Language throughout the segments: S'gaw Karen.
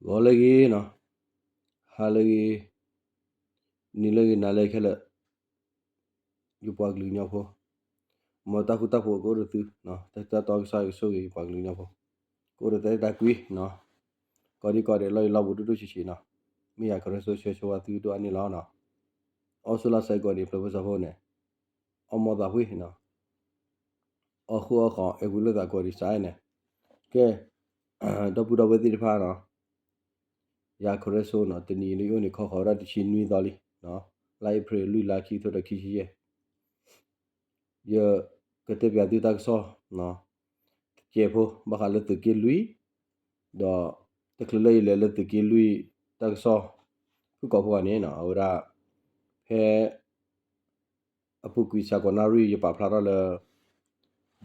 ဂီၤလၢအဂ့ၤနီၤ, ဟါလၢအဂ့ၤ, နံၤလၢအဂ့ၤ နၤလၢအဂ့ၤခဲလၢာ်, ယပှၤကလုာ်ကညီဖိ, မ်တၢ်ဃူတၢ်ဖိးကအိၣ်ဒီးသု, တၢ်ထူးတၢ်တီကစၢ်ယွၤကဆိၣ်ဂ့ၤယပှၤကလုာ်ကညီဖိ, ကအိၣ်ဒီးတၢ်အဲၣ်တၢ်ကွံနီၤ, ကိးဒံကိးဒဲးလီၤယံၤလီၤဘူးဒိၣ်ဒိၣ်ဆံးဆံးနီၤ, မ့ၢ်ယၤခရၢစိဆၢဂ့ၤဆၢဝါသုဒိၣ်အါန့ၣ်လီၤနီၤ, အိၣ်ဆူၣ်လီၤစဲးကိးဒံး ဖျၢၣ်ဖိစီဖိန့ၣ်, အီၣ်မီၢ်သးဖှံနီၤ, အီၣ်ဃုအီၣ်ဃီ အဲၣ်ဝံလိာ်သးကိးဒံးစဲးန့ၣ်, ကဲ, ဒီပုၢ်ဒီဝဲၢ်သ့ၣ်တဖၣ်နီၤ, ယၤခရၢစိနီၤ, တနံၤအံၤလၢယအိၣ်န့ၣ် ခီဃီၤဝဲဒၣ်တဆံနွံသီလံ, လါအ့ဖြ့ၣ်လွံၢ်လါ ခံကထိဒီးခံဆံယဲၢ်, ယကတဲပၠးသုတၢ်ကစီၣ် တစဲးဖိ ဘၣ်ဃးလၢသုးက့လွံၢ်, ဒီးတချုးလၢယလဲၤလၢသုးက့လွံၢ်တၢ်ကစီၣ် ဖုၣ်ကိာ်ဖိဂၤန့ၣ်နီၤ, အဝဲဒၣ် ဖဲ အပူၤကွံာ်စှၤကိးနၣ်ရံၣ် ယပာ်ဖျါထီၣ်လၢ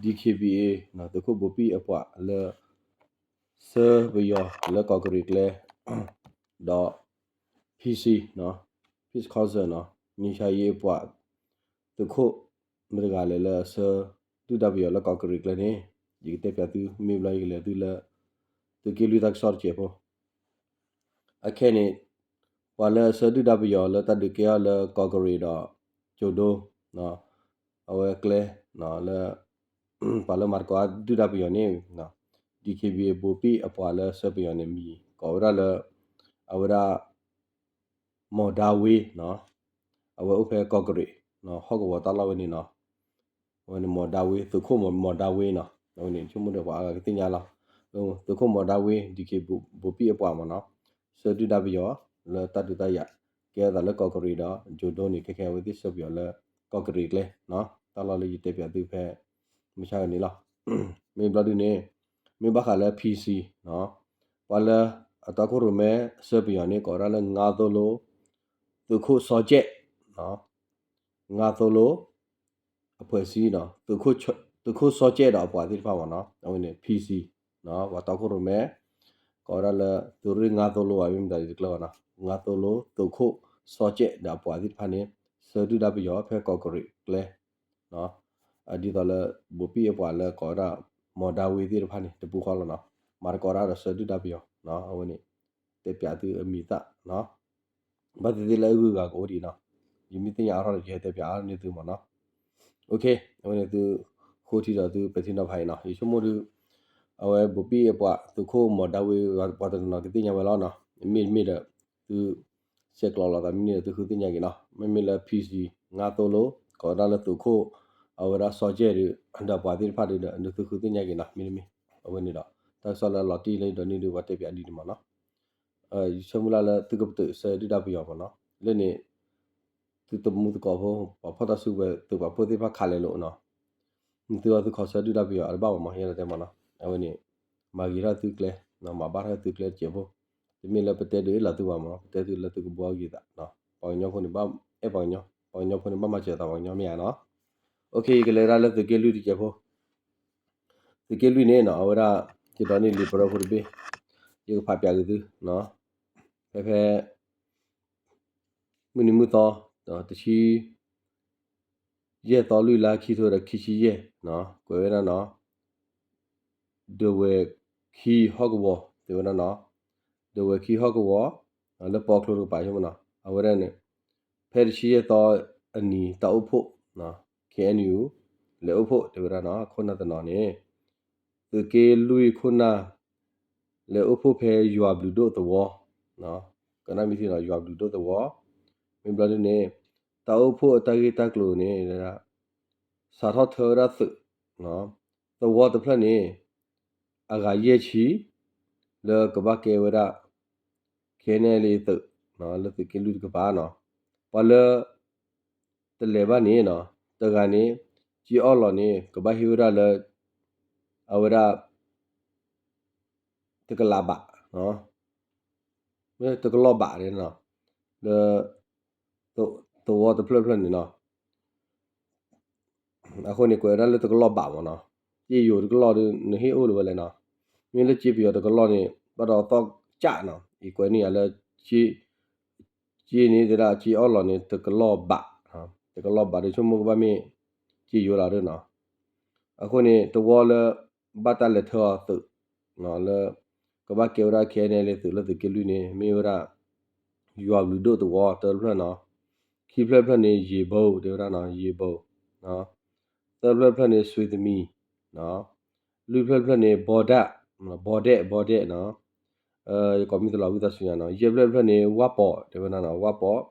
DKBA သုးခိၣ်ဘိးပံၣ်အပှၤလၢ ဆၢပယီၤလၢကီၢ်ကရံၣ်ကျဲ ဒီး PC, Peace Council နီၤ, ငြိမ်းချမ်းရေးအပှၤ သုးခိၣ်မတဂၤလဲၣ်လၢအဆၢဒုၣ်ဒါပယီၤလၢ ကီၢ်ကရံၣ်ကျဲန့ၣ်, ယကတဲပၠးသု မ့ၢ်ဘျီယကလဲၤသုလၢ သုးက့လွံၢ်တၢ်ကစီၣ်တစဲးဖိ အခဲန့ၣ် ပှၤလၢအဆၢဒုၣ်ဒါပယီၤလၢတၢ်ဒုးကဲထီၣ်လၢကီၢ်ကရံၣ်ဒီး ကၠိၤဒိ အဝဲကျဲ လၢ ပှၤလၢမၤသကိးဒုၣ်ဒါပယီၤန့ၣ် DKBA ဘိးပံၣ်အပှၤလၢဆၢပယီၤန့ၣ် မံၤကိးဝဲဒၣ်လၢ အဝဲဒၣ် မီၢ်ဒါဝ့ အဝဲအိၣ်ဖဲကီၢ်ကရံၣ် ဟီၣ်ကဝီၤတၢ်လီၢ်ဝဲန့ၣ်နီၤ, အဝဲန့ၣ်မီၢ်ဒါဝ့ သုးခိၣ်မီၢ်ဒါဝ့နီၤ, အဝဲန့ၣ် ဆိကမိၣ်ဒီးပှၤအါဂၤကသ့ၣ်ညါလီၤ, သုးခိၣ်မီၢ်ဒါဝ့ DKBA ဘိးပံၣ်အပှၤမ့ၢ်နီၤ, ဆၢဒုၣ်ဒါပယီၤ လၢတၢ်ဒုးတၢ်ယၤ ကဲအသးလၢကီၢ်ကရံၣ်ဒီး ကၠိၤဒိန့ၣ် ခဲခဲအဝဲသ့ၣ်ဆၢပယီၤလၢ ကီၢ်ကရံၣ်ကျဲ တၢ်လီၢ်လၢယတဲပၠးသုဖဲ မုၢ်ဆါန့ၣ်လီၤ, မ့ၢ်ဘျီဒုန့ၣ် မ့ၢ်ဘၣ်ဃးလၢ PC ပှၤလၢအတီခိၣ်ရိၣ်မဲဆၢပယီၤန့ၣ် ကိးဝဲဒၣ်လၢ ငါသိုလိ သုးခိၣ်စီကဲး ငါသိုလိ အဖွဲ့အစည်းနီၤ, သုးခိၣ်စီကဲးဒီးအပှၤသ့ၣ်တဖၣ်မ့ၢ်နီၤ, အဝဲန့ၣ် PC ပှၤတီခိၣ်ရိၣ်မဲ ကိးဝဲဒၣ်လၢ သုးရ့ၣ်ငါသိုလိ မ့ၢ်မတၤဒ်တကျၢၤဘၣ်နီၤ, ငါသိုလိ သုးခိၣ်စီကဲးဒီးအပှၤသ့ၣ်တဖၣ်န့ၣ် ဆၢဒုၣ်ဒါပယီၤဖဲကီၢ်ကရံၣ်ကျဲ ဒ်သိးလၢ ဘိးပံၣ်အပှၤလၢကိးဝဲဒၣ် မီၢ်ဒါဝ့သ့ၣ်တဖၣ်န့ၣ် တပူၤဃီလီၤနီၤ, မၤသကိးတၢ်ဒီးဆၢဒုၣ်ဒါပယီၤ အဝဲန့ၣ် တဲပၠးသုအမံၤသၣ် ဘၣ်သ့ၣ်သ့ၣ်လၢအဂုၤအဂၤကအိၣ်ဒံးနီၤ, ယမ့ၢ်သ့ၣ်ညါအါထီၣ်ဒီး ယဟဲတဲပၠးအါန့ၢ်သုမ့ၢ်နီၤ, အဝဲန့ၣ်သုဃိထံဒီးသုပဲာ်ထံနီၤဖးအံၤနီၤ, ယဆိကမိၣ်ဒုး အဝဲဘိးပံၣ်အပှၤသုးခိၣ်မီၢ်ဒါဝ့ ပှၤတနီၤနီၤကသ့ၣ်ညါဝဲလီၤနီၤ, မ့တမ့ၢ်ဒီး သု ဆဲးကျိးလိာ်သးမ့ၢ်န့ၣ်ဒီး သုဃုသ့ၣ်ညါက့ၤနီၤ, မ့မ့ၢ်လၢ PC ငါသိုလိ ကိးဝဲဒၣ်လၢသုးခိၣ် အဝဲဒၣ်စီကဲးဒီး ဒီးပှၤသ့ၣ်တဖၣ်ဒီး သုဃုသ့ၣ်ညါက့ၤနီၤ, မ့တမ့ၢ် အဝဲန့ၣ်ဒီး တၢ်ကစီၣ်လၢအလီၤတံၢ်လၢယဒိးန့ၢ်ဒုး ပှၤတဲပၠးဒ်န့ၣ်မ့ၢ်နီၤ, ယဆၢမုၢ်လၢ်လၢသုကပတုာ်ဆၢဒုၣ်ဒါပယီၤမ့ၢ်နီၤ, လၢန့ၣ် သုတမူသကိးဖိ ပှၤဖီၣ်တၢ်စုကဝဲၤ သုးပာ်ဖှိၣ်သ့ၣ်တဖၣ်ခးလဲၤလိာ်နီၤ, သုဝဲသုခီဆၢဒုၣ်ဒါပယီၤအတဘၣ်ဘၣ်မ့ၢ် ယဲဒၣ်တဲမ့ၢ်နီၤ, အဝဲန့ၣ် မၤဂ့ၤထီၣ်သုကျဲ မၤဘၣ်ထီၣ်သုကျဲတစဲးဖိ, တမ့ၢ်လၢပတဲဒုးလီၤသုဘၣ်မ့ၢ်နီၤ, ပတဲသုလၢသုကဘှီဂ့ၤသး, ပှၤကညီဖိန့ၣ် အဲၣ်ပှၤကညီ, ပှၤကညီဖိန့ၣ် ဘၣ်မၤစၢၤသးပှၤကညီမ့ၢ်ဧါနီၤ, ယကလဲၤဒၣ်လၢသုးက့လွံၢ်တစဲးဖိ သုးက့လွံၢ်န့ၣ်နီၤ အဝဲဒၣ် ယဒိးန့ၢ်လံာ်ပရၢဖိတဘ့ၣ်, ယကဖးပၠးက့ၤသု, ဖဲဖဲ မုၢ်နံၤမုၢ်သီ တဆံ ယဲၢ်သီလွံၢ်လါ ခံကထိဒီးခံဆံယဲၢ်, ကွဲးဝဲဒၣ်နီၤ ဒဝဲၢ်ခံဟီၣ်ကဝီၤ တဲဝဲဒၣ်နီၤ, ဒဝဲၢ်ခံဟီၣ်ကဝီၤ လၢပီချိတကပၤမ့ၢ်နီၤ, အဝဲဒၣ်န့ၣ် ဖဲတဆံယဲၢ်သီအနံၤ တၢ်အိၣ်ဖှိၣ် KNU လဲၤအိၣ်ဖှိၣ် တဲဝဲဒၣ်နီၤ ခိၣ်နၢ်တနီၤန့ၣ် သုးက့လွံၢ်ခိၣ်နၢ် လဲၤအိၣ်ဖှိၣ်ဖဲယွၤဘျုးဒိၣ်သဝီ, ကနၣ်မ့ၢ်ထံနီၤ ယွၤဘျုးဒိၣ်သဝီ, မ့ၢ်ဘျီဒုန့ၣ် တၢ်အိၣ်ဖှိၣ်အတၢ်ဂ့ၢ်တၢ်ကျိၤန့ၣ် စးထီၣ်ထၢဝဲဒၣ်သုး သဝီတဖျၢၣ်န့ၣ် အဂၤယဲၢ်ဆံ လၢကဘၣ်ကဲဝဲဒၣ် ခဲန့ၣ်လၢသုး လၢသုးက့လွံၢ်တကပၤနီၤ, ပှၤလၢ တလဲၤဘၣ်န့ၣ်နီၤ, တဂၤန့ၣ် က့အီၣ်လီၤန့ၣ် ကဘၣ်ဟ့ၣ်ဝဲဒၣ်လၢ အဝဲဒၣ် တကလးဘး, တကလီၢ်ဘးန့ၣ်နီၤ, လၢ သဝီတဖျၢၣ်ဖျၢၣ်န့ၣ်နီၤ, အဃိန့ၣ် ကွဲးဝဲဒၣ်လၢတကလီၢ်ဘးမ့ၢ်နီၤ, က့ယိၤတကလီၢ်ဒီး နဟ့ၣ်အိၣ်လၢၤဝဲလဲၣ်နီၤ, မ့ၢ်လၢက့ပယီၤတကလီၢ်န့ၣ် ဘၣ်ဒီးသီၣ်ကၠးနီၤ, အံၤကွဲးန့ၢ်ယၤလၢ က့န့ၣ်တဲဒၣ်က့အီၣ်လီၤန့ၣ် တကလီၢ်ဘး, တကလီၢ်ဘးဒီးဆိကမိၣ်ကဘၣ်မ့ၢ် က့ယိၤလီၤဒ်နီၤ, အဃိန့ၣ် သဝီလၢ ဘၣ်တၢ်လဲၤထၢအီၤသုး လၢ ကဘၣ်ကဲဝဲဒၣ် ခဲအံၤန့ၣ် လၢသုးလၢသုးက့လွံၢ်န့ၣ် မ့ၢ်ဝဲဒၣ် ယွၤဘျုးဒိၣ်သဝီ တၢတဖျၢၣ်နီၤ, ခံဖျၢၣ်တဖျၢၣ်န့ၣ် ယ့ၤဘိ တဲဝဲဒၣ်နီၤ ယ့ၤဘိ, သၢဖျၢၣ်တဖျၢၣ်န့ၣ် စွ့သမံ, လွံၢ်ဖျၢၣ်တဖျၢၣ်န့ၣ် ဘီဒၣ်, ဘီဒဲး ဘီဒဲးနီၤ, ယကိးမံၤတလီၤ ဝံသးစူၤညါနီၤ, ယဲၢ်ဖျၢၣ်တဖျၢၣ်န့ၣ် ဝၣ်ပီး တဲဝဲဒၣ်နီၤ ဝၣ်ပီး,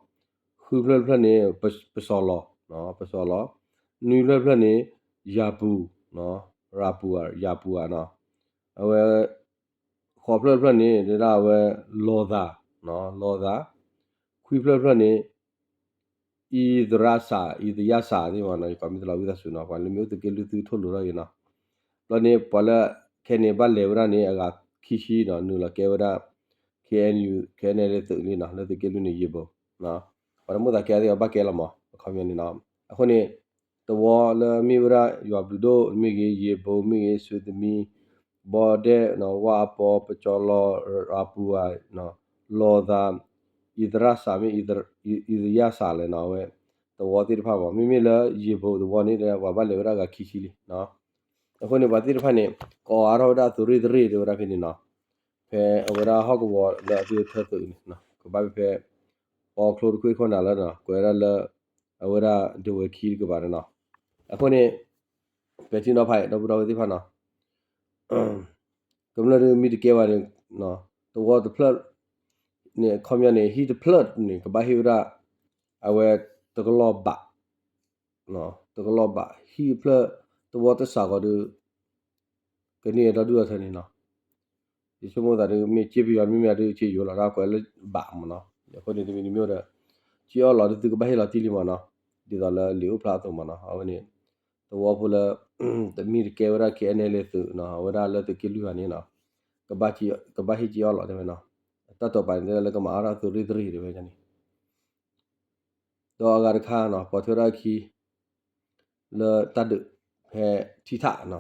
ဃုဖျၢၣ်တဖျၢၣ်န့ၣ် ပစီၤလီၤ, ပစီၤလီၤ, နွံဖျၢၣ်တဖျၢၣ်န့ၣ် ယၤပူၤ, ရၤပူၤဧါ ယၤပူၤဧါနီၤ, အဝဲ ဃိးဖျၢၣ်တဖျၢၣ်န့ၣ် တဲဒၣ်အဝဲ လီၤသး, လီၤသး, ခွံဖျၢၣ်တဖျၢၣ်န့ၣ် အံသရၣ်စး အံသရၣ်စးသ့ၣ်မနီၤ, ယကိးမံၤတလီၤ ဝံသးစူၤနီၤ, ပှၤလၢမ့ၢ်အိၣ်သုးက့လွံၢ် သုထိၣ်လိာ်ထီၣ်က့ၤနီၤ, ဘျီန့ၣ် ပှၤလၢခဲန့ၣ် ဘၣ်လဲၤဝဲဒၣ်န့ၣ် အဂၤခံဆံနီၤ, နုာ်လီၤကဲဝဲဒၣ် K N U ခဲန့ၣ်လၢသုးလံနီၤ, လၢသုးက့လွံၢ်န့ၣ် ယ့ၤဘိ, ပှၤတမိၣ်သးကဲသ့ၣ်အီၤ ဘၣ်ကဲလီၤမး အခီပညီန့ၣ်နီၤ, အဃိန့ၣ် သဝီလၢမ့ၢ်ဝဲဒၣ် ယွၤဘျုးဒိၣ်မ့ၢ်ဂ့ၤ, ယ့ၤဘိမ့ၢ်ဂ့ၤ, စွ့သမံ, ဘီဒဲးနီၤ, ဝၣ်အပီး, ပစီၤလီၤ, ရၤပူၤဧါ, လီၤသး, အံသရၣ်စးမ့ၢ် အံသရၣ်စးလဲၣ်နီၤ, အဝဲ သဝီသ့ၣ်တဖၣ်မး, မ့မ့ၢ်လၢယ့ၤဘိသဝီန့ၣ် ပှၤဘၣ်လဲၤဝဲဒၣ်ဂၤခံဆံလံ, အဃိန့ၣ် ပှၤသ့ၣ်တဖၣ်န့ၣ် ကိးအါထီၣ်ဝဲဒၣ်သုးရ့ၣ်တရ့ၣ် တဲဝဲဒၣ်ဖဲန့ၣ်နီၤ, ဖဲအဝဲဒၣ်ဟီၣ်ကဝီၤလၢအသုးထၢသုးန့ၣ် ကဘၣ်ဖဲ ပီချိတခွ့ခိၣ်နၤလၢ ကွဲးဝဲဒၣ်လၢ အဝဲဒၣ်ဒဝဲၢ်ခံတကပၤန့ၣ်နီၤ, အဃိန့ၣ် ပဲာ်ထံနီၤဖး ဒီပုၢ်ဒီဝဲၢ်သ့ၣ်တဖၣ်နီၤ ကမျၢၢ်ဒုးမ့ၢ်တကဲဝဲန့ၣ် သဝီတဖျၢၣ်န့ၣ် အခီပညီန့ၣ် ဟံၣ်တဖျၢၣ်န့ၣ် ကဘၣ်ဟ့ၣ်ဝဲဒၣ် အဝဲတကလီၢ်ဘး, တကလီၢ်ဘး ဟံၣ်တဖျၢၣ် သဝီတစးဃီဒီး ကန့ၢ်ဒီဒူၣ်ဒီထၢန့ၣ်နီၤ, ယဆိကမိၣ်သးဒုး မ့ၢ်စ့ပယီၤမ့မ့ၢ်ဒုး စ့ယိၤလီၤ တၢ်ကွဲးလၢဘးမ့ၢ်နီၤ, အဃိန့ၣ် တမံၤတမံၤအိၣ်ဒီး စ့အီၣ်လီၤဒုး သုကဘၣ်ဟ့ၣ်လီၤတံၢ်လံမ့ၢ်နီၤ, ဒ်သိးလၢလံာ်အိၣ်ဖျါအသိးမ့ၢ်နီၤ, အဝဲန့ၣ် သဝီဖိလၢ တမ့ၢ်တကဲဝဲဒၣ် ခဲအံၤန့ၣ်လၢသုးနီၤ, အဝဲဒၣ်လၢသုးက့လွံၢ်ဂၤန့ၣ်နီၤ, ကဘၣ်ဟ့ၣ်စ့အီၣ်လီၤတဲဝဲနီၤ, တၢ်တိာ်ပာ်န့ၣ်တဲလၢကမၤအါထီၣ်သုးရ့ၣ်တရ့ၣ်တဲဝဲန့ၣ် ဒီးအဂၤတခါနီၤ ပိာ်ထွဲထီၣ်အခံ လၢတၢ်ဒုးဖဲထံထၣ်နီၤ,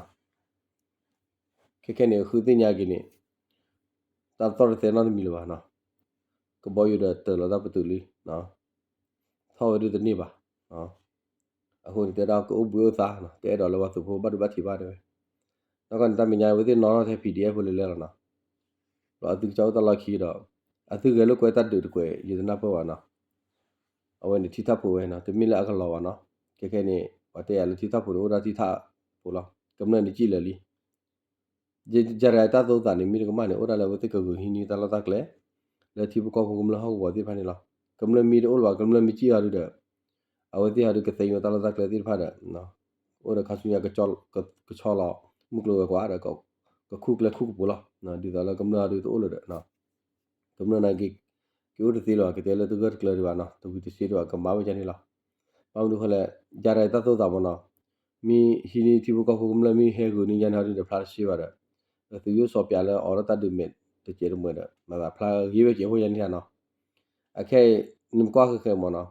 ခဲခဲန့ၣ် ဃုသ့ၣ်ညါက့ၤန့ၣ် တၢ်သီၣ်တသဲနီတမံၤလၢၤဘၣ်နီၤ, ကဘီယူၤဒီးတၢၤလီၤတၢ်ပတုာ်လံ, ထီၣ်ဝဲဒုးတန့ၢ်ဘၣ်, အဃိန့ၣ် တဲဒၣ်ကအိၣ်ဘှံးအိၣ်သါနီၤ, တအဲၣ်ဒိးလၢပှၤသုးဖိဘၣ်ဒိဘၣ်ထံးဘၣ်တဲဝဲ, ဒီးကန့ၣ်တၢ်မဲာ်ညါ အဝဲသ့ၣ်နီၣ်ထီၣ်ထဲ P D F ဖိလၢလဲၣ်လီၤနီၤ, ဒီးအသုကစၢ်အိၣ်တၢ်လီၢ်ခံဒီး အသုဂဲၤလိာ်ကွဲတၢ်ဒုးတကွဲး ယတနၢ်ပၢၢ်ဘၣ်နီၤ, အဝဲန့ၣ်ထံထၣ်ဖိဝဲနီၤ, တမ့ၢ်လၢအကလီၤဘၣ်နီၤ, ခဲခဲန့ၣ် ပှၤတဲယၤလၢထံထၣ်ဖိန့ၣ် အိၣ်ဒၣ်ထံထၣ်ဖိလီၤ, ကမျၢၢ်န့ၣ်စံၣ်လၢာ်လံ ယရၤတၢ်သိၣ်သးန့ၣ် မ့ၢ်တကမၣ်န့ၣ် အိၣ်ဒၣ်လၢအဝဲသ့ၣ်ကဂုာ်ဟံးန့ၢ်တၢ်လီၢ်တၢ်ကျဲ လၢထံဖိကီၢ်ဖိကမျၢၢ်ဟီၣ်ကဝီၤသ့ၣ်တဖၣ်န့ၣ်လီၤ. ကမျၢၢ်မ့ၢ်တအိၣ်လၢၤဘၣ် ကမျၢၢ်မ့ၢ်စံၣ်အီၤဒုဒီး အဝဲသ့ၣ်ဟီဒုကသ့ဝဲတၢ်လီၢ်တၢ်ကျဲသ့ၣ်တဖၣ်ဒီး အိၣ်ဒီးခါဆူညါ ကဆီလီၤမုၢ်ကျိၤဝဲၤကွာ်ဒီး ကခူၣ်ကျဲခူၣ်ကပူၤလီၤ. ဒ်သိးလၢကမျၢၢ်ဟီဒုတအိၣ်လၢၤဒီး ကမျၢၢ်န့ၣ်က့ၤ က့ၤအိၣ်တသ့လၢၤဘၣ် ကတဲလၢတဂၢၢ်တကျၢၤဒံးဘၣ်နီၤ တဝံၤတစ့ဒံးဘၣ် ကမၤဝဲဒ်န့ၣ်လီၤ. ဘၣ်မနုၤဃိလဲၣ် ယၤဒီးတၢ်သိၣ်သးမ့ၢ်နီၤ မ့ၢ်ဟံးန့ၢ်ထံဖိကီၢ်ဖိကမျၢၢ်မ့ၢ်ဟဲဂုာ်န့ၢ်ယၤန့ၣ်ဟီဒုဒီးဖျါတစ့ဘၣ်ဒီး သုးယိၣ်စီၤပျးလၢအိးထီၣ်တၢ်ဒုးမဲာ်တစဲးတမှဲၤဒီး မၤသးဖျါဂ့ၤဝဲကဲးဖိယၤန့ၣ်နီၤ. အခဲအံၤ နမ့ၢ်ကွၢ်ဃဲၤဃဲၤမ့ၢ်နီၤ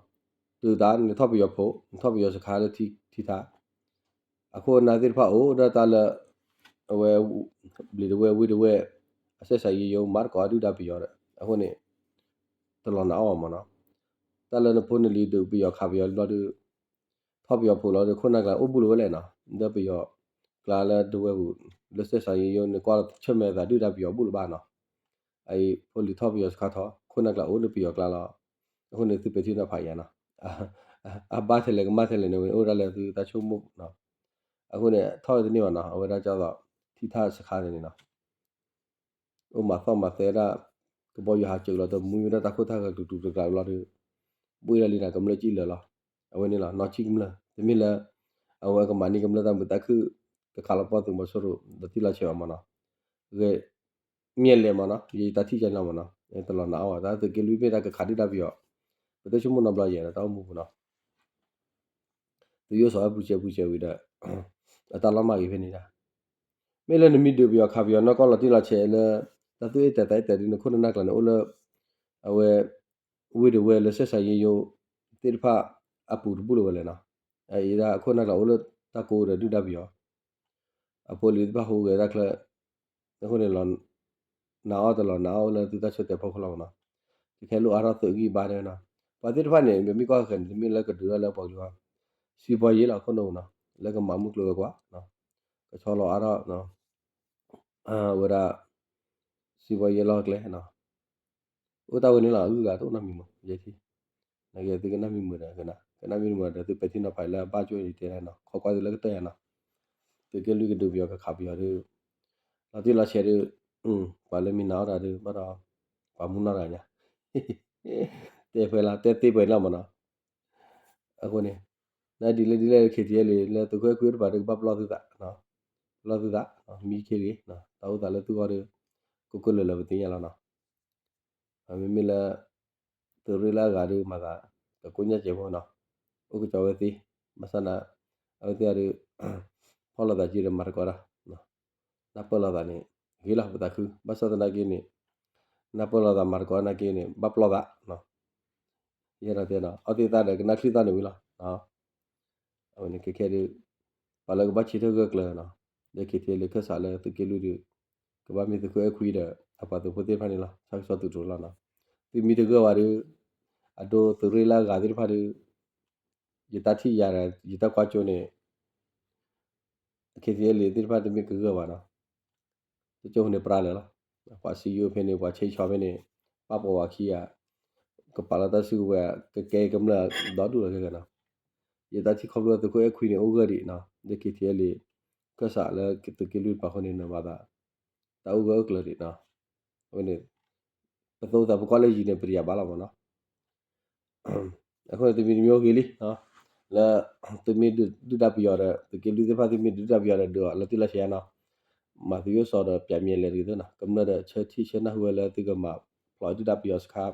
တုၤသးနထီၣ်ပယီၤဖိ နထီၣ်ပယီၤစခါလၢထံထါ အခိၣ်အနၢ်သ့ၣ်တဖၣ်အိၣ်ဒၣ်တၢ်လၢ အဝဲ ဘျံးတဝဲၢ်ဝ့ၢ်တဝဲၢ် အစဲးစးယိယိမၤသကိးအဒုၣ်ဒါပယီၤဒီး အဃိန့ၣ် တလီၤနာ်အီၣ်ဘၣ်မ့ၢ်နီၤ. တၢ်လၢနဖိနလံၤဒုးပယီၤခးပယီၤဘျီဒီး ထီၣ်ပယီၤဖိလီၤဒီး ခိၣ်နၢ်ကျါအိၣ်ဘူးလီၤဝဲလဲၣ်နီၤ ဒီးပယီၤကျါလၢတဝဲၢ်ပူၤ လၢစဲးစးယိယိန့ၣ် ကွၢ်လီၤဆၢၣ်မဲာ်သးဒုၣ်ဒါပယီၤဘူးလၢၤဘၣ်နီၤ. အအံၤ ဖိလံၤထီၣ်ပယီၤစခါထီၣ် ခိၣ်နၢ်ကျါအိၣ်လၢပယီၤကျါလီၤ. အဃိန့ၣ် သုပဲာ်ထံနီၤဖးယၤနီၤ အဘၣ်ထဲလဲၣ်ကမၣ်ထဲလဲၣ်န့ၣ် အိၣ်ဒၣ်လၢသုတၢ်ဆိကမိၣ်နီၤ. အဃိန့ၣ် ထီၣ်ဝဲတန့ၢ်ဘၣ်နီၤ အဝဲဒၣ်ကၢ်သိး ထံထၣ်စခါန့ၣ်နီၤ အိၣ်မၤသီၣ်မၤသဲဒၣ် ကဘီယူၤဟးစၢၤလီၤ တမှံဝဲဒၣ်တၢ်ခိၣ်တၢ်ဃၢၤ တူၤတူၤတကျးဘျီဒီး ဘှ့ၣ်ဒၣ်လံနီၤ ကမျၢၢ်ကံၣ်လၢာ်လီၤ. အဝဲန့ၣ်လီၤ နီၢ်ဆံၣ်ကမျၢၢ် တမ့ၢ်လၢ အဝဲကမၤန့ၢ်ကမျၢၢ်တၢ်မုာ်တၢ်ခုၣ် ကခးလီၤပီၢ်သုးမီၤစိရိၤ ဒီးတံၢ်လီၤဆဲးဘၣ်မ့ၢ်နီၤ. ဂ့ၤ မ့ၢ်လဲၣ်မ့ၢ်နီၤ ယတၢ်ထံၣ်ကန့ၣ်လီၤမ့ၢ်နီၤ တလီၤနာ်အီၣ်ဘၣ် တၢ်သုးက့လွံၢ်မ့ၢ်တၢ်ကခးဒုၣ်ဒါပယီၤ ပတဆိကမိၣ်နီတဘျီယဲၢ်ဒီးတၢ်အိၣ်မူပူၤနီၤ သုးယိၣ်စီၤဝဲပူၤစဲးပူၤစဲးဝံၤဒီး အတၢ်လီၤမၢ်ဂ့ၤဖဲန့ၣ်ဒၣ် မ့ၢ်လၢနမ့ၢ်ဒုးပယီၤခးပယီၤနီၢ်ကီၢ်လီၤတံၢ်လီၤဆဲးလၢ တၢ်သူၣ်အ့ၣ်တဲာ်သးအ့ၣ်တဲာ်ဒုး နခိၣ်နနၢ်ကျါန့ၣ် အိၣ်လၢ အဝဲ ဝ့ၢ်တဝဲၢ်လၢစဲးစးယိယိ သ့ၣ်တဖၣ်အပူၤတဘူၣ်လၢၤဝဲလဲၣ်နီၤ. အအံၤဒၣ်အခိၣ်နၢ်ကျါအိၣ်လၢတၢ်ကိးဒီးဒုၣ်ဒါပယီၤ အဖိလံၤသ့ၣ်တဖၣ်ဟူးဂဲၤတၢ်ချၢ အဃိန့ၣ် နာ်အီၣ်တလီၤနာ်အီၣ်လၢသုတၢ်ဆၢတဲာ်ဖီခိၣ်လီၤမ့ၢ်နီၤ. တခဲလိၣ်အါထီၣ်သုးဂံၢ်ဘါတဲဝဲနီၤ. ပှၤသ့ၣ်တဖၣ်န့ၣ် ပမ့ၢ်ကွၢ်ဃဲၤန့ၣ် တမ့ၢ်လၢကဒုးတၢ်လၢပှၤကလုာ်ဘၣ်. စံးပှၤယ့လီၤအခိၣ်နူာ်နီၤ လၢကမၤမုၢ်ကျိၤဝဲၤကွာ် ကဆီလီၤအါထီၣ် ဝဲဒၣ် စံးဘီယဲလီၤကျဲနီၤ, အိၣ်တၢ်ဝဲန့ၣ်လီၤ အဂုၤအဂၤတအိၣ်နီတမံၤမး ယဲထံၣ်, နကဲသုကနၣ်မံမုာ်ဒီးကနၣ်, ကနၣ်မံမုာ်ဒီးသုပဲာ်ထံနီၤဖးလၢအဘၣ်ကၠိအံၤတဲဒၣ်နီၤ, ခိးကွၢ်သုလၢကတၢၢ်ယၤနီၤ, သုးက့လွံၢ်ကဒုးပယီၤကခးပယီၤဒီး လီၤတံၢ်လီၤဆဲးဒီး ပှၤလၢမံၤနၤအီၣ်တၢ်ဒီး ဘၣ်ဒီး ပှၤမူနီၢ်တဂၤညါ တဲဖဲလၢ တဲသ့ပှဲၤလီၤမးနီၤ, အဃိန့ၣ် နဒ်လဲၣ်ဒ်လဲၣ် ခ့ထံလံ လၢသုးခိၣ်အဲၣ်ခွံအိၣ်တပၤဒီးကဘၣ်ပလီၢ်သုသး, ပလီၢ်သုသး, မံခ့ဂ့ၤ, တၢ်အိၣ်သးလၢသုဂီၢ်ဒီး ကိၢ်ကိၢ်လၢၤလၢၤပသ့ၣ်ညါလီၤနီၤ, မ့မ့ၢ်လၢ သုးရ့ၣ်လၢအဂၤဒီးမၤသး ကကိညၢ်စဲးဖိနီၤ, အိၣ်ကစီၤဝဲသ့, ဘၣ်ဆၣ်န့ၣ် အဝဲသ့ၣ်အီၤဒီး ဖီၣ်လိာ်သးက့ဒီးမၤသကိးတၢ်, နၢ်ပၢၢ်လိာ်သးန့ၣ် ဂ့ၤလီၤပသးခု, ဘၣ်ဆၣ်သနာ်က့န့ၣ် နၢ်ပၢၢ်လိာ်သးမၤသကိးနာ်က့န့ၣ် ဘၣ်ပလီၢ်သး, ယဲဒၣ်တဲနီၤ အီသ့ၣ်သၣ်ဒီးကနၣ်ချံသီၣ်န့ၣ်ဝံၤလီၤ အဝဲန့ၣ်ခဲခဲဒီး ပှၤလၢကဘၣ်ဆၢထၢၣ်ဂၢၢ်ကျၢၤနီၤ, လၢခ့ထံလံခၢၣ်စးလၢသုးက့လွံၢ်ဒီး ကဘၣ်မ့ၢ်သုးခိၣ်အဲၣ်ခွံဒီး အပှၤသုးဖိသ့ၣ်တဖၣ်န့ၣ်လီၤ ဆၣ်ကဆီသုးတြိၤလီၤနီၤ, သုမံတဂၢၢ်ဝဲဒီး အဒိသုးရ့ၣ်လၢအဂၤသ့ၣ်တဖၣ်ဒီး ယတၢ်ထံၣ်ယၤဒီး ယတၢ်ကွၢ်ကၠိန့ၣ် ခ့ထံလံသ့ၣ်တဖၣ်တမ့ၢ်ကဂၢၢ်ဘၣ်နီၤ, တကၠိန့ၣ်ပြၢလၢာ်လီၤ, ပှၤစံယိၤဖဲန့ၣ် ပှၤဆ့ဆီဖဲန့ၣ် ပာ်ပီၤဝဲခံဂၤ, ကပာ်လီၤတၢ်စုကဝဲၤ ကကဲကမျၢၢ်ဒီဒူၣ်လီၤခဲကနီၤ, ယတၢ်ထံၣ်ခီဖျိသုးခိၣ်အဲၣ်ခွံန့ၣ် အိၣ်ဂၢၢ်ဒံးနီၤ, လၢခ့ထံလံခၢၣ်စးလၢသုးက့လွံၢ်တပၤဃိန့ၣ် နမၤသး တၢ်အိၣ်ဂၢၢ်အိၣ်ကျၢၤဒံးနီၤ, အဝဲန့ၣ် ပသိသးပကွၢ်လၢယံၤန့ၣ် ပတယာ်ဘၣ်လီၤမးနီၤ အဃိန့ၣ် တမံၤတမံၤအိၣ်ဂ့ၤလံ, လၢ သုမ့ၢ်ဒုၣ်ဒါပယီၤဒီး သုးက့လွံၢ်သ့ၣ်တဖၣ် သုမ့ၢ်ဒုၣ်ဒါပယီၤဒီး ဒုးအီၤလီၤတံၢ်လီၤဆဲးနီၤ, မၤသုးယိၣ်စီၤဒီး ပၠးမံၤလဲၤတဂ့ၤသ့နီၤ, ကမျၢၢ်ဒီး ဆၢထံၣ်ဆၢနၢ်ဟူဝဲလၢသုကမၤဖျိးဒုၣ်ဒါပယီၤစခါ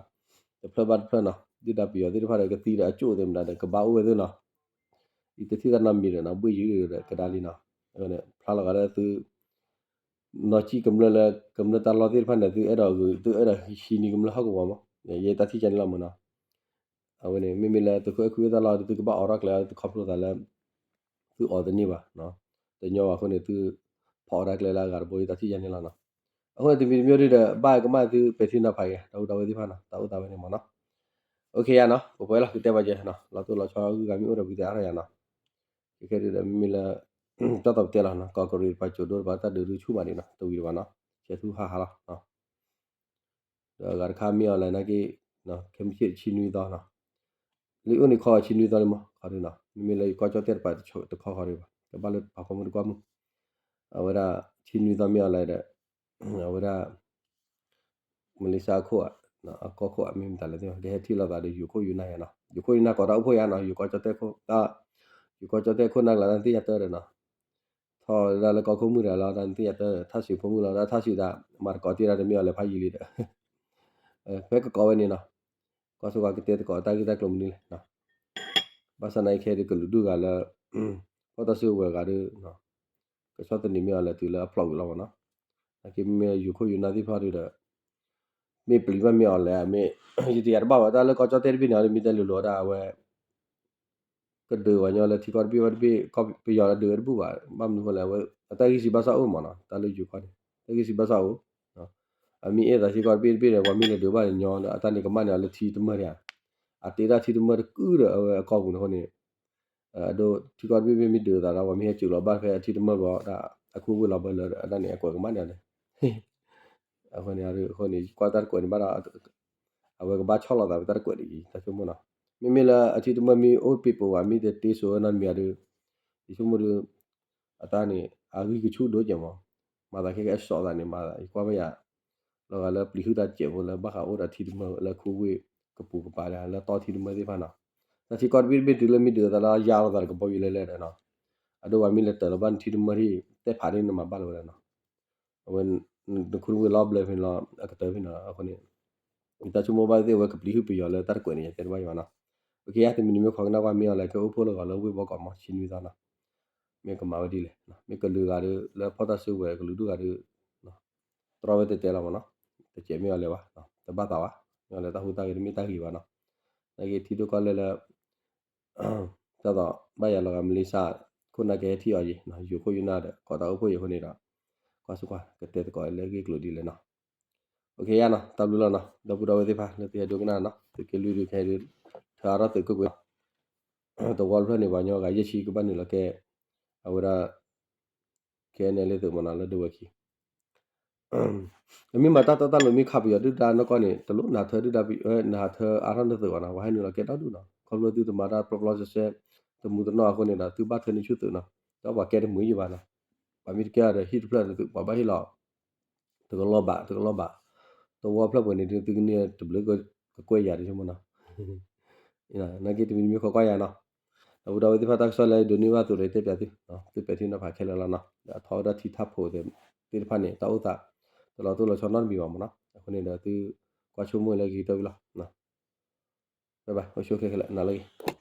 တဖျၢၣ်ဘၣ်တဖျၢၣ်နီၤ, ဒုၣ်ဒါပယီၤသ့ၣ်တဖၣ်ဒီး ကသံဒီးအကၠိၣ်သ့ၣ်မတၤဒီး ကဘၣ်အိၣ်ဝဲသ့နီၤ, ယတထံၣ်တၢ်နီတမံၤဒီးနီၤ ဘှ့ၣ်ယုာ်ဒီးကဒါလံနီၤ, ဖျါလီၤဂာ်လၢသု နီၢ်ကံၣ်ကမျၢၢ်လၢ ကမျၢၢ်တၢ်လီၢ်သ့ၣ်တဖၣ်န့ၣ် သုအဲၣ်ဒိးဂုာ် သုအဲၣ်ဒိးဟံးန့ၢ်ကမျၢၢ်ဟီၣ်ကဝီၤမး, ယဲတၢ်ထံၣ်ကန့ၣ်လီၤမးနီၤ, အဝဲန့ၣ် မ့မ့ၢ်လၢသုးခိၣ်အဲၣ်ခွံအိၣ်တၢ်လီၢ်ဒီး သုကဘၣ်အိးထီၣ်ကျဲ သုခီဖျိသးလၢ သုအိးသန့ၢ်ဘၣ်, တညီဘၣ်အဃိန့ၣ် သုဖီၣ်အီၣ်တၢ်ကျဲလၢအဂၤတဘိ ယတၢ်ထံၣ်ကန့ၣ်လီၤနီၤ, အဃိန့ၣ် တမံၤတမံၤဒုးဒီး ဘၣ်ကမၣ်သုပဲာ်ထံနီၤဖးက့ၤ ဒီပုၢ်ဒီဝဲၢ်သ့ၣ်တဖၣ်နီၤ, တၢ်အိၣ်သးဝဲန့ၣ်မးနီၤ, အိၣ်ခ့ယါနီၤ ပပှဲၤလီၤ သုတဲဘၣ်ကဲနီၤ လီၤတိၢ်လီၤဆီအဂုၤအဂၤမ့ၢ်အိၣ်ဒီး ပကတဲအါထီၣ်ယါနီၤ, ခဲခဲဒုးဒီး မ့မ့ၢ်လၢ တၢ်သီၣ်ပတဲလီၤနီၤ ကီးကရံးတပၤ ကၠိၤဒိတပၤ တၢ်ဒုးဒုးဆူၣ်မးဒံးနီၤ တဝံၤတဘၣ်နီၤ, ဆဲးထူဟးဟးလီၤ ဒီးအဂၤတခါမ့ၢ်အီၤလဲၣ်နာ်က့ ခဲမုၢ်ဆ့ၣ်ဆံနွံသီနီၤ, လၢအိၣ်န့ၣ်ခီဆံနွံသီလံမး ခီဒုနီၤ မ့မ့ၢ်လၢယကီၢ်ကၠီၣ်တဲၣ်တပၤတခီခီဒုဘၣ် ကဘၣ်လၢပာ်ဖီမုၢ်တကွၢ်မုၢ်, အဝဲဒၣ် ဆံနွံသီမ့ၢ်အီၤလဲၣ်ဒီး အဝဲဒၣ် မလ့ၡါအခိၣ် အကီၢ်ခိၣ်အမ့ၢ်မတၤလဲၣ်သ့ၣ် ကဟဲထံၣ်လိာ်သးဒီးယိၤခိၣ်ယိၤနၢ်ယါနီၤ ယိၤခိၣ်ယိၤနၢ်ကိးတၢ်အိၣ်ဖှိၣ်ယါနီၤ ယိၤကီၢ်ကၠီၣ်တဲၣ်ခိၣ် ယိၤကီၢ်ကၠီၣ်တဲၣ်ခိၣ်နၢ်ကျါတၢ်နသ့ၣ်ညါတၢ်ဒီးနီၤ ထီၣ်ဒၣ်လၢကီၢ်ခိၣ်မုၢ်တဂၤလီၤ တၢ်နသ့ၣ်ညါတၢ် ထၣ်စံးဖိမုၣ်လီၤ တၢ်ထၣ်စံးသး မၤသကိးတ့ၢ်ဒၣ်တမ့ၢ်အီၤလဲၤဖးယံာ်လံဒီး ဖဲကကိးဝဲန့ၣ်နီၤ ကွၢ်ဆိကွၢ်ကတဲသကိးတၢ်ဂ့ၢ်တၢ်ကျိၤမနုၤလဲၣ် ဘၣ်ဆၣ်သနာ်က့ခဲဒုးကလုာ်ဒူၣ်ဂၤလၢ ဖီၣ်တၢ်စုကဝဲၤဂၤဒီး ကဆီၣ်သနံးမ့ၢ်အီၤလဲၣ်တုၤလၢအဖျိးဝံၤလီၤမးနီၤ, နာ်က့မ့ၢ်ယိၤခိၣ်ယိၤနၢ်သ့ၣ်တဖၣ်ဒီး မ့ၢ်ပျံၤဘၣ်မ့ၢ်အီၤလဲၣ် မ့ၢ် ယတယာ်တဘၣ်ဘၣ် တၢ်လၢကီၢ်ကၠီၣ်တဲၣ်တဘ့ၣ်န့ၣ် မ့ၢ်တဲလိၤလိၤဝဲဒၣ်အဝဲ ကဒုးဝဲညီလၢထံကီၢ်တဘ့ၣ်ဝဲတဘ့ၣ် ကီၢ်ပယီၤလၢဒုးဝဲတဘူၣ်ဘၣ် ဘၣ်မနုၤဃိလဲၣ် အဝဲ အတၢ်ဂံၢ်စံးဘၣ်စၢ်အိၣ်မးနီၤ တၢ်လၢယိၤကီၢ်န့ၣ် တၢ်ဂံၢ်စံးဘၣ်စၢ်အိၣ် အမ့ၢ်အဲၣ်သးထံကီၢ်တဘ့ၣ်တဘ့ၣ်န့ၣ် ပှၤမ့ၢ်လဲၤဒုးဘၣ်န့ၣ်ညီ အတၢ်န့ၣ်ကမၣ်န့ၢ်အီၤလၢထံတမၢၢ်ဒံးဧါ, အတ့ဒၣ်ထံတမၢၢ်တကုၢ်ဒီးအဝဲအကီၢ်ပူၤန့ၣ်အဃိန့ၣ် အဒိ ထံကီၢ်တဘ့ၣ်ဘ့ၣ်မ့ၢ်ဒုးသးဒီး ပှၤမ့ၢ်ဟဲစၢၤလီၤဘၣ်ဖဲအထံတမၢၢ်ဘျီဒီး အခိၣ်ဝ့ၢ်လီၤဘၢလၢအတၢ်န့ၣ် အကွဲးကမၣ်န့ၢ်အီၤန့ၣ် အဃိန့ၣ် အဃိန့ၣ် ကွၢ်တၢ်တကွဲးန့ၣ်ဘၣ်ဒီး အဝဲကဘၣ်ဆီၣ်လီၤသးဖဲတၢ်တကွဲးဒ်အံၤ တၢ်ဆိကမိၣ်နီၤ, မ့မ့ၢ်လၢအထံတမၢၢ်မ့ၢ်အိၣ်ပ့ၤပိာ်ဝဲ မ့ၢ်တတ့စိနီတမံၤဒီး ယဆိကမိၣ်ဒီး အတၢ်န့ၣ် အဂံၢ်ကဆူၣ်ဒိၣ်ကဲးမး, မၤသးခဲကဲအစီးသးန့ၣ် မၤသး ယကွၢ်မ့ၢ်ယၤ လီၤဂာ်လၢပျံၤဟုၣ်တၢ်စဲးဖိလၢဘၣ်ဃးအိၣ်ဒီးထံတမၢၢ်လၢခိၣ်ဝ့ၢ်ကပူၤကပၤလၢတီထံတမၢၢ်သ့ၣ်တဖၣ်နီၤ, တၢ်ထံကီၢ်တဘ့ၣ်တဘ့ၣ်တုၤလၢမ့ၢ်ဒုးသးလၢယါလိာ်သးဒီးကဘီယူၤလဲၤလဲၤဒီးနီၤ, အဒိပှၤမ့ၢ်လဲၤတၢၤလီၤဘၣ်နထံတမၢၢ်ထံၣ် တဲဖးန့ၣ်နမၤဘၣ်လၢၤဝဲဒၣ်နီၤ, အဝဲ နခိၣ်ဝ့ၢ်လီၤဘျၢဖဲန့ၣ်လီၤ အကတၢၢ်ဖဲန့ၣ်လီၤ အဃိန့ၣ် ယတၢ်ဆိကမိၣ်ဘၣ်သ့ၣ်အဝဲကပျံၤဟုၣ်ပယီၤလၢတၢ်တကွဲးန့ၣ် ယတဲတဘၣ်ယံၤဘၣ်နီၤ, အခဲယါတမံၤတမံၤခိးကနၣ်ကွၢ်မ့ၢ်အီၤလဲၣ် ကအိၣ်ဖှိၣ်လၢဂီၤလၢဝ့ၢ်ဘီကီးမး ဆံနွံသီနီၤ, မ့ၢ်ကမၤဝဲဒ်လဲၣ်, မ့ၢ်ကလုာ်ဂၤဒီး လၢဖီၣ်တၢ်စုကဝဲၤကလုာ်ဒူၣ်ဂၤဒီး တြီဝဲတဲတဲလီၤမးနီၤ, တစဲးမ့ၢ်အီၤလဲၣ်ဘၣ်, တဘၣ်သးဘၣ်, မ့ၢ်အီၤလဲၣ်တၢ်ဟူးတၢ်ဂဲၤတမ့ၢ်တၢ်ဂ့ၤဘၣ်နီၤ, နာ်က့ထံဒိၣ်ကီၢ်လဲၢ်လၢ တၢ်သိးဘၣ်ယၤလီၤဂာ်မလ့ၡါ ခိၣ်နၢ်ကဟဲထံၣ်အီၤယံၤ, ယိၤခိၣ်ယိၤနၢ်ဒီး ကိးတၢ်အိၣ်ဖှိၣ်ယံၤအဃိန့ၣ်ဒီး ကွၢ်ဆိကွၢ် ကတဲသကိးလၢအဂ့ၢ်အကျိၤဒ်လဲၣ်နီၤ, အိၣ်ခ့ယါနီၤ, တၢ်ဘျုးလီၤနီၤ, ဒီပုၢ်ဒီဝဲၢ်သ့ၣ်တဖၣ် လၢသုဟဲဒိကနၣ်နီၤ, သုးက့လွံၢ်ဒုးခဲဒုး ထၢအါထီၣ်သုးကွ့ၢ်ကွ့ၢ် သဝီတဖျၢၣ်န့ၣ် ပှၤကညီဂၤယဲၢ်ဆံကဘၣ်နုာ်လီၤကဲ အဝဲဒၣ် ခဲအံၤန့ၣ်လၢသုးမနီၤ လၢဒဝဲၢ်ခံ နမ့ၢ်မၤတၢ်တီတၢ်လိၤမ့ၢ်ခးပယီၤဒုၣ်ဒါနီၢ်ကီၢ်န့ၣ် တလိၣ်နဟးထၢဒုၣ်ဒါ နဟးထၢအါထီၣ်နသးဘၣ်နီၤ, ပှၤဟဲနုာ်လီၤကဲဒီဒူၣ်နီၤ, ခီဖျိသုတမၤတၢ်ပျီပျီစဲစဲ တမူတနီၣ်အဃိန့ၣ်ဒီး သုဘၣ်ထၢနံၣ်ဆူၣ်သုးနီၤ, ဒီးပှၤကဲတမုာ်ယံၤဘၣ်နီၤ, ပှၤမ့ၢ်တကဲဒီးဟံၣ်တဖျၢၣ်န့ၣ်သု ပှၤဘၣ်ဟ့ၣ်လီၤ တကလီၢ်ဘး တကလီၢ်ဘး, တဝီဖျၢၣ်ပှဲၤန့ၣ် သုကန့ၢ်တဘျုးကကွဲၢ်ယၤဒ်မ့ၢ်နီၤ, နာ်က့တမံၤတမံၤဃီကွၢ်ယၤနီၤ, ဒီပုၢ်ဒီဝဲၢ်သ့ၣ်တဖၣ်တၢ်ကစီၣ်လၢဒိးန့ၢ်ဘၣ်အသိးဒီးတဲပၠးသု, သုပဲာ်ထံနီၤဖးခဲလၢာ်လီၤနီၤ, ဒီးထီၣ်ဝဲဒၣ်ထံထၣ်ဖိသ့ၣ်တဖၣ်န့ၣ် တၢ်အိၣ်သး တလီၤတိၢ်လီၤဆီနီတမံၤဘၣ်မ့ၢ်နီၤ, အဃိန့ၣ်ဒီးသုကွၢ်ဆိကမိၣ်လၢဂ့ၤကတၢၢ်ဝံၤလီၤ, ဘၣ်ဘၣ် အိၣ်ဆူၣ်အိၣ်ချ့ခဲလၢာ် နၤလၢဂ့ၤ